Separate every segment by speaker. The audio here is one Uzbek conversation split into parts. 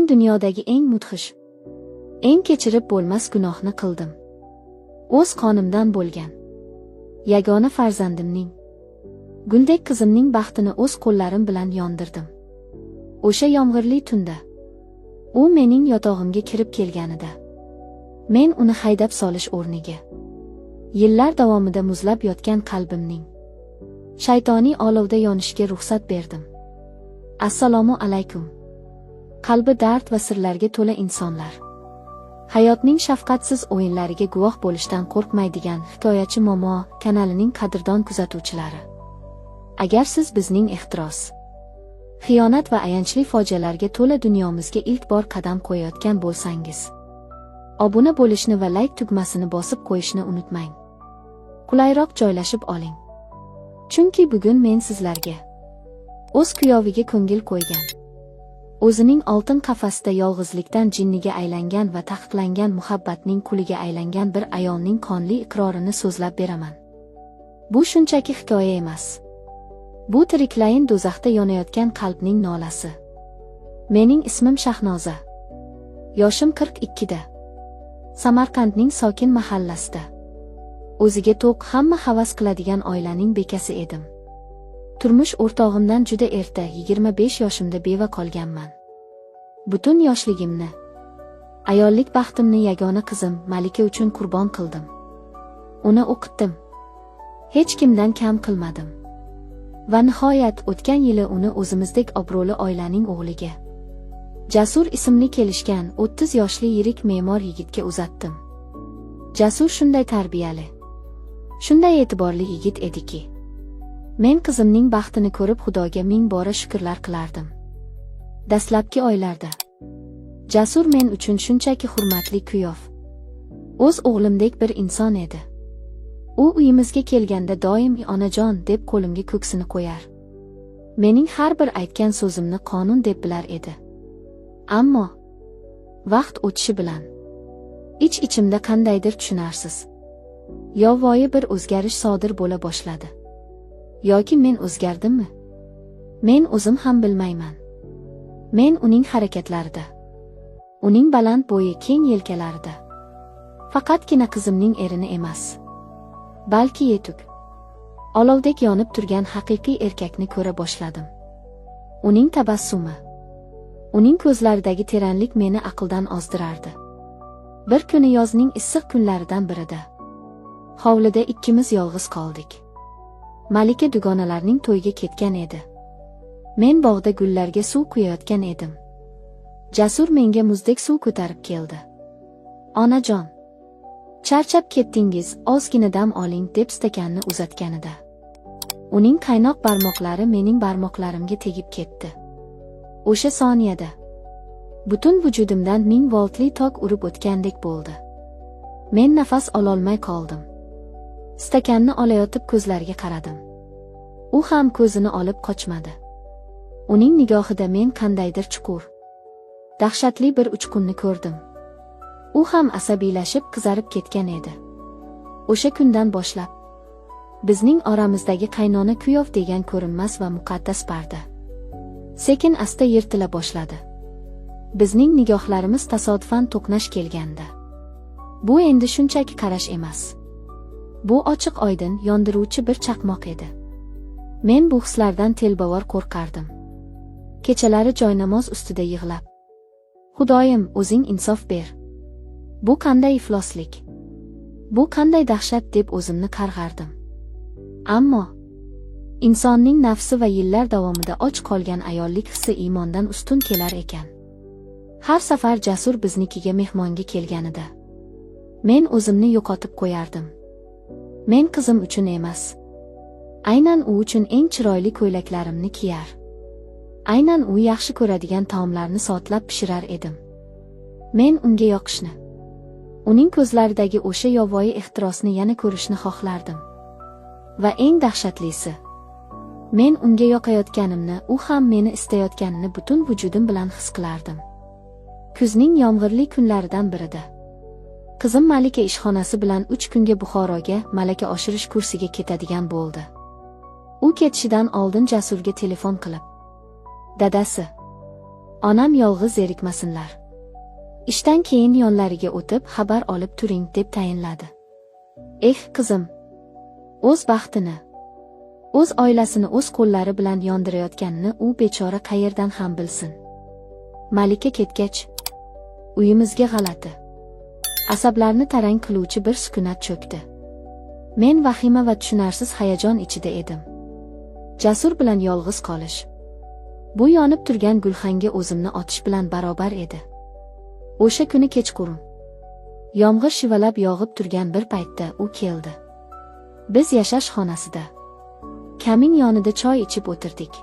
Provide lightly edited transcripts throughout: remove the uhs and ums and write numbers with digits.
Speaker 1: Dunyodagi eng mudhish, eng kechirib bo'lmas gunohni qildim. O'z qonimdan bo'lgan yagona farzandimning, guldek qizimning baxtini o'z qo'llarim bilan yondirdim. O'sha yomg'irli tunda u mening yotog'imga kirib kelganida, men uni haydab solish o'rniga yillar davomida muzlab yotgan qalbimning shaytoniy olovda yonishiga ruxsat berdim. Assalomu alaykum. Qalbi dard va sirlarga to'la insonlar. Hayotning shafqatsiz o'yinlariga guvoh bo'lishdan qo'rqmaydigan Hikoyachi Momo kanalining qadrdon kuzatuvchilari. Agar siz bizning ehtiros, xiyonat va ayanchli fojialarga to'la dunyomizga ilk bor qadam qo'yayotgan bo'lsangiz, obuna bo'lishni va like tugmasini bosib qo'yishni unutmang. Qulayroq joylashib oling. Chunki bugun men sizlarga o'z kuyoviga ko'ngil qo'ygan, o'zining oltin qafasida yolg'izlikdan jinniga aylangan va taqiqlangan muhabbatning quliga aylangan bir ayolning qonli iqrorini so'zlab beraman. Bu shunchaki hikoya emas. Bu tiriklayin do'zaxda yonayotgan qalbning nolasi. Mening ismim Shahnoza. Yoshim 42 da. Samarqandning sokin mahallasida o'ziga to'q, hamma havas qiladigan oilaning bekasi edim. Turmush o'rtog'imdan juda erta, 25 yoshimda beva qolganman. Butun yoshligimni, ayollik baxtimni yagona qizim Malika uchun qurbon qildim. Uni o'qitdim. Hech kimdan kam qilmadim. Va nihoyat o'tgan yili uni o'zimizdek obro'li oilaning o'g'liga, Jasur ismli kelishgan 30 yoshli yirik me'mor yigitga uzatdim. Jasur shunday tarbiyali, shunday e'tiborli yigit ediki, men qizimning baxtini ko'rib Xudoga ming bora shukrlar qilardim. Dastlabki oylarda Jasur men uchun shunchaki hurmatli kuyov, o'z o'g'limdek bir inson edi. U uyimizga kelganda doim "onajon" deb qo'limga ko'ksini qo'yar. Mening har bir aytgan so'zimni qonun deb bilar edi. Ammo vaqt o'tishi bilan ich-ichimda qandaydir tushunarsiz, yovvoyi bir o'zgarish sodir bo'la boshladi. Yoki men o'zgardimmi? Men o'zim ham bilmayman. Men uning harakatlarida, uning baland bo'yi, keng yelkalarida faqatgina qizimning erini emas, balki yetuk, olovdek yonib turgan haqiqiy erkakni ko'ra boshladim. Uning tabassumi, uning ko'zlaridagi teranlik meni aqldan ozdirardi. Bir kuni yozning issiq kunlaridan birida hovlida ikkimiz yolg'iz qoldik. Malika dugonalarning to'yiga ketgan edi. Men bog'da gullarga suv quyayotgan edim. Jasur menga muzdek suv ko'tarib keldi. "Onajon, charchab ketdingiz, ozgina dam oling", deb stakanni uzatganida, uning qaynoq barmoqlari mening barmoqlarimga tegib ketdi. O'sha soniyada butun vujudimdan 1000 voltli tok urib o'tgandek bo'ldi. Men nafas ololmay qoldim. Stakanni olayotib ko'zlariga qaradim. U ham ko'zini olib qochmadi. Uning nigohida men qandaydir chuqur, dahshatli bir uchqunni ko'rdim. U ham asabiylashib qizarib ketgan edi. O'sha kundan boshlab bizning oramizdagi qaynona kuyov degan ko'rinmas va muqaddas parda sekin asta yirtila boshladi. Bizning nigohlarimiz tasodifan to'qnash kelganda, bu endi shunchaki qarash emas. Bu ochiq oydin, yondiruvchi bir chaqmoq edi. Men bu hislardan telbavor qo'rqardim. Kechalari joynamoz ustida yig'lab, "Xudoyim, o'zing insof ber. Bu qanday ifloslik? Bu qanday dahshat?" deb o'zimni qarg'ardim. Ammo insonning nafsi va yillar davomida och qolgan ayollik hissi iymondan ustun kelar ekan. Har safar Jasur biznikiga mehmonga kelganida, men o'zimni yo'qotib qo'yardim. Men qizim uchun emas, aynan u uchun eng chiroyli ko'ylaklarimni kiyar, aynan u yaxshi ko'radigan taomlarni soatlab pishirar edim. Men unga yoqishni, uning ko'zlaridagi o'sha yovvoyi ehtirosni yana ko'rishni xohlardim. Va eng dahshatlisi, men unga yoqayotganimni, u ham meni istayotganini butun vujudim bilan his qilardim. Kuzning yomg'irli kunlaridan birida qizim Malika ishxonasi bilan 3 kunga Buxoroga malaka oshirish kursiga ketadigan bo'ldi. U ketishidan oldin Jasurga telefon qilib, "Dadasi, Onam yolg'iz zerikmasinlar. Ishdan keyin yonlariga o'tib, xabar olib turing, deb tayinladi. Eh, qizim. O'z baxtini, o'z oilasini o'z qo'llari bilan yondirayotganini u bechora qayerdan ham bilsin. Malika ketgach, uyimizga g'alati, asablarni tarang qiluvchi bir sukunat cho'kdi. Men vahima va tushunarsiz hayajon ichida edim. Jasur bilan yolg'iz qolish, bu yonib turgan gulxanga o'zimni otish bilan barobar edi. O'sha kuni kechqurun, yomg'ir shivalab yog'ib turgan bir paytda u keldi. Biz yashash xonasida, kamin yonida choy ichib o'tirdik.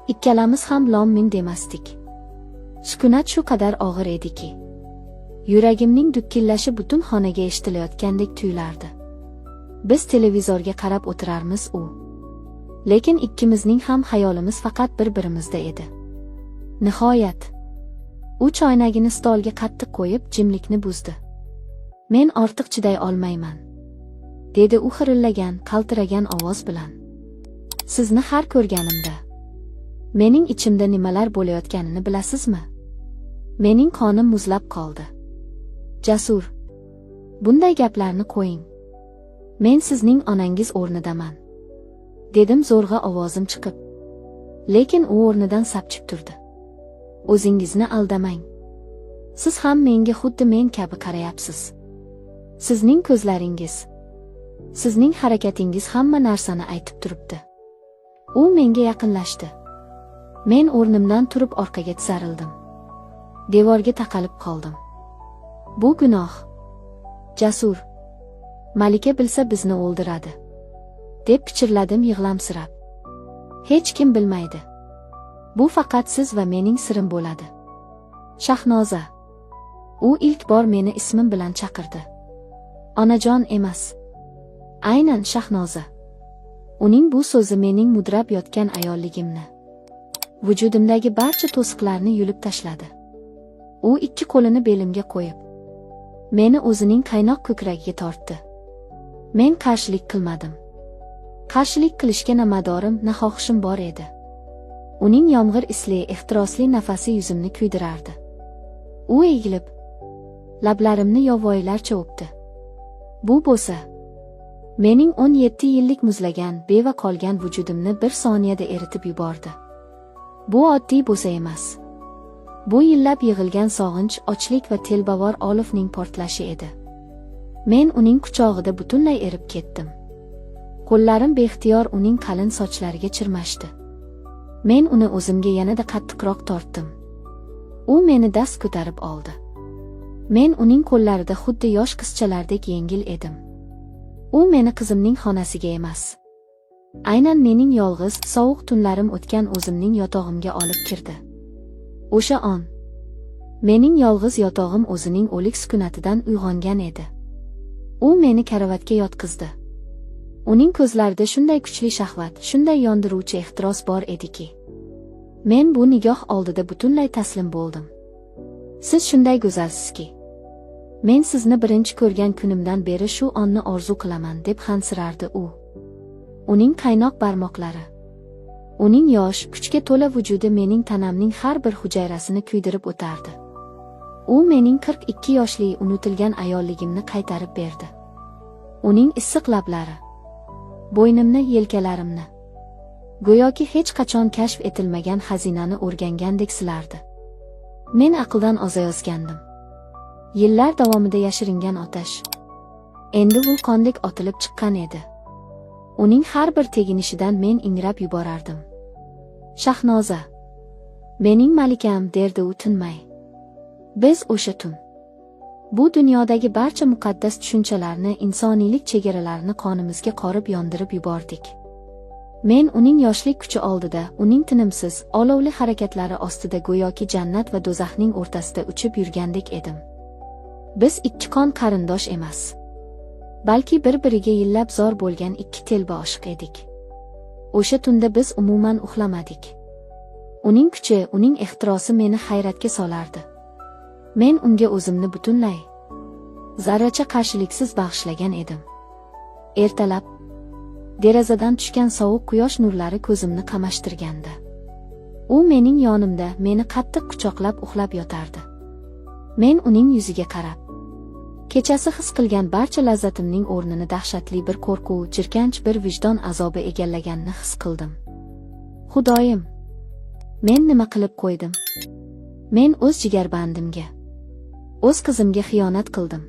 Speaker 1: Ikkalamiz ham lom-mim demasdik. Sukunat shu qadar og'ir ediki, yuragimning dukillashi butun xonaga eshitilayotgandek tuyulardi. Biz televizorga qarab o'tirarmiz u. Lekin ikkimizning ham xayolimiz faqat bir-birimizda edi. Nihoyat, u choynagini stolga qattiq qo'yib, jimlikni buzdi. Men ortiq chiday olmayman, dedi u xirillagan, qaltiragan ovoz bilan. Sizni har ko'rganimda mening ichimda nimalar bo'layotganini bilasizmi? Mening qonim muzlab qoldi. Jasur, bunday gaplarni qo'ying. Men sizning onangiz o'rnidaman, dedim zo'rg'a ovozim chiqib. Lekin u o'rnidan sapchib turdi. O'zingizni aldamang. Siz ham menga xuddi men kabi qarayapsiz. Sizning ko'zlaringiz, sizning harakatingiz hamma narsani aytib turibdi. U menga yaqinlashdi. Men o'rnimdan turib orqaga tisarildim. Devorga taqalib qoldim. Bu gunoh. Jasur. Malika bilsa bizni o'ldiradi, deb pichirladim yig'lamsirab. Hech kim bilmaydi. Bu faqat siz va mening sirim bo'ladi. Shahnoza. U ilk bor meni ismim bilan chaqirdi. Onajon emas. Aynan Shahnoza. Uning bu so'zi mening mudrab yotgan ayolligimni, vujudimdagi barcha to'siqlarni yulib tashladi. U ikki qo'lini belimga qo'yib, meni o'zining qaynoq ko'kragiga tortdi. Men qarshilik qilmadim. Qarshilik qilishga na madorim, na xohishim bor edi. Uning yomg'ir isli, ehtirosli nafasi yuzimni kuydirardi. U egilib, lablarimni yovvoyilarcha o'pdi. Bu bo'sa mening 17 yillik muzlagan, beva qolgan vujudimni bir soniyada eritib yubordi. Bu oddiy bo'sa emas. Bu yillab yig'ilgan sog'inch, ochlik va telbavor olovning portlashi edi. Men uning quchog'ida butunlay erib ketdim. Qo'llarim beixtiyor uning qalin sochlariga chirmashdi. Men uni o'zimga yanada qattiqroq tortdim. U meni dast ko'tarib oldi. Men uning qo'llarida xuddi yosh qizchalardek yengil edim. U meni qizimning xonasiga emas, aynan mening yolg'iz, sovuq tunlarim o'tgan o'zimning yotog'imga olib kirdi. O'sha on mening yolg'iz yotog'im o'zining o'lik sukunatidan uyg'ongan edi. U meni karavotga yotqizdi. Uning ko'zlarida shunday kuchli shahvat, shunday yondiruvchi ehtiros bor ediki, men bu nigoh oldida butunlay taslim bo'ldim. Siz shunday go'zalsizki, men sizni birinchi ko'rgan kunimdan beri shu onni orzu qilaman, deb hansirardi u. Uning qaynoq barmoqlari, uning yosh, kuchga to'la vujudi mening tanamning har bir hujayrasini kuydirib o'tardi. U mening 42 yoshli unutilgan ayolligimni qaytarib berdi. Uning issiq lablari bo'ynimni, yelkalarimni go'yoki hech qachon kashf etilmagan xazinani o'rgangandek silardi. Men aqldan ozayozgandim. Yillar davomida yashiringan otash endi vulqondek otilib chiqqan edi. Uning har bir teginishidan men ingrab yuborardim. Shahnoza, mening malikam, derdi u tinmay. Biz o'sha tun bu dunyodagi barcha muqaddas tushunchalarni, insoniylik chegaralarini qonimizga qorib yondirib yubordik. Men uning yoshlik kuchi oldida, uning tinimsiz, olovli harakatlari ostida go'yoki jannat va do'zaxning o'rtasida uchib yurgandek edim. Biz ikki qon qarindosh emas, balki bir-biriga yillab zor bo'lgan ikki telba oshiq edik. O'sha tunda biz umuman uxlamadik. Uning kuchi, uning ehtirosi meni hayratga solardi. Men unga o'zimni butunlay, zarracha qarshiliksiz bag'ishlagan edim. Ertalab derazadan tushgan sovuq quyosh nurlari ko'zimni qamashtirganda, U mening yonimda meni qattiq quchoqlab uxlab yotardi. Men uning yuziga qarab, kechasi his qilgan barcha lazzatimning o'rnini dahshatli bir qo'rquv, jirkanch bir vijdon azobi egallaganini his qildim. Xudoyim, men nima qilib qo'ydim? Men o'z jigarbandimga, o'z qizimga xiyonat qildim.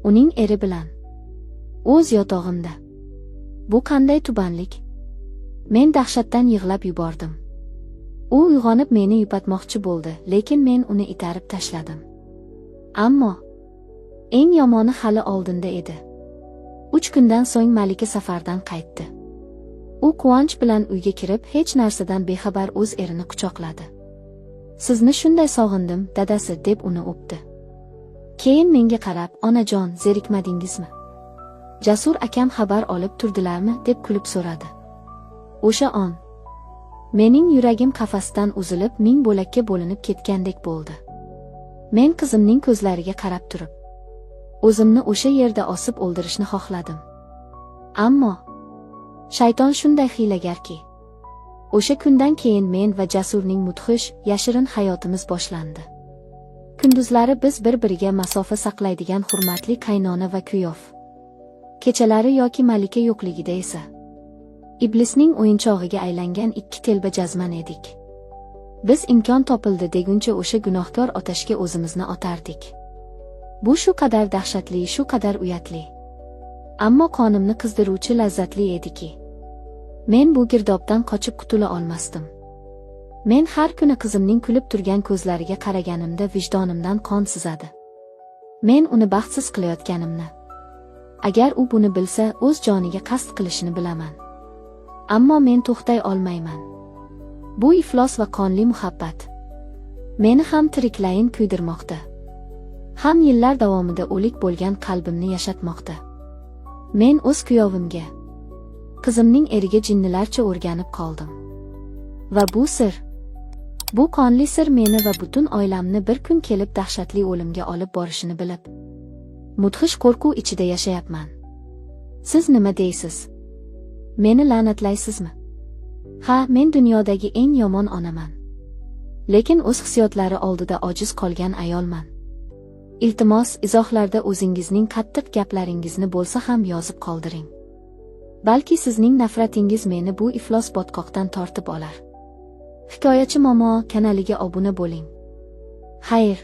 Speaker 1: Uning eri bilan, o'z yotog'imda. Bu qanday tubanlik? Men dahshatdan yig'lab yubordim. U uyg'onib meni yupatmoqchi bo'ldi, lekin men uni itarib tashladim. Ammo eng yomoni hali oldinda edi. 3 kundan so'ng Malika safardan qaytdi. U quvonch bilan uyga kirib, hech narsadan bexabar o'z erini quchoqladi. Sizni shunday sog'indim, dadasi, deb uni o'pdi. Keyin menga qarab, onajon, zerikmadingizmi? Jasur akam xabar olib turdilarmi, deb kulib so'radi. O'sha on mening yuragim qafasdan uzilib, 1000 bo'lakka bo'linib ketgandek bo'ldi. Men qizimning ko'zlariga qarab turib, o'zimni o'sha yerda osib o'ldirishni xohladim. Ammo shayton shunday hiylagarki, o'sha kundan keyin men va Jasurning mudhish, yashirin hayotimiz boshlandi. Kunduzlari biz bir-biriga masofa saqlaydigan hurmatli qaynona va kuyov. Kechalari yoki Malika yo'qligida esa iblisning o'yinchog'iga aylangan 2 telba jazman edik. Biz imkon topildi deguncha o'sha gunohkor otashga o'zimizni otardik. Bu shu qadar dahshatli, shu qadar uyatli, ammo qonimni qizdiruvchi lazzatli ediki, men bu girdobdan qochib qutula olmasdim. Men har kuni qizimning kulib turgan ko'zlariga qaraganimda vijdonimdan qon sizadi. Men uni baxtsiz qilayotganimni, agar u buni bilsa, o'z joniga qasd qilishini bilaman. Ammo men to'xtay olmayman. Bu iflos va qonli muhabbat meni ham tiriklayin kuydirmoqda, ham yillar davomida o'lik bo'lgan qalbimni yashatmoqda. Men o'z kuyovimga, qizimning eriga jinnilarcha o'rganib qoldim. Va bu sir, bu qonli sir meni va butun oilamni bir kun kelib dahshatli o'limga olib borishini bilib, mudhish qo'rquv ichida yashayapman. Siz nima deysiz? Meni la'natlaysizmi? Ha, men dunyodagi eng yomon onaman. Lekin o'z hissiyotlari oldida ojiz qolgan ayolman. Iltimos, izohlarda o'zingizning qattiq gaplaringizni bo'lsa ham yozib qoldiring. Balki sizning nafratingiz meni bu iflos botqoqdan tortib olar. Hikoyachi Momo kanaliga obuna bo'ling. Xayr.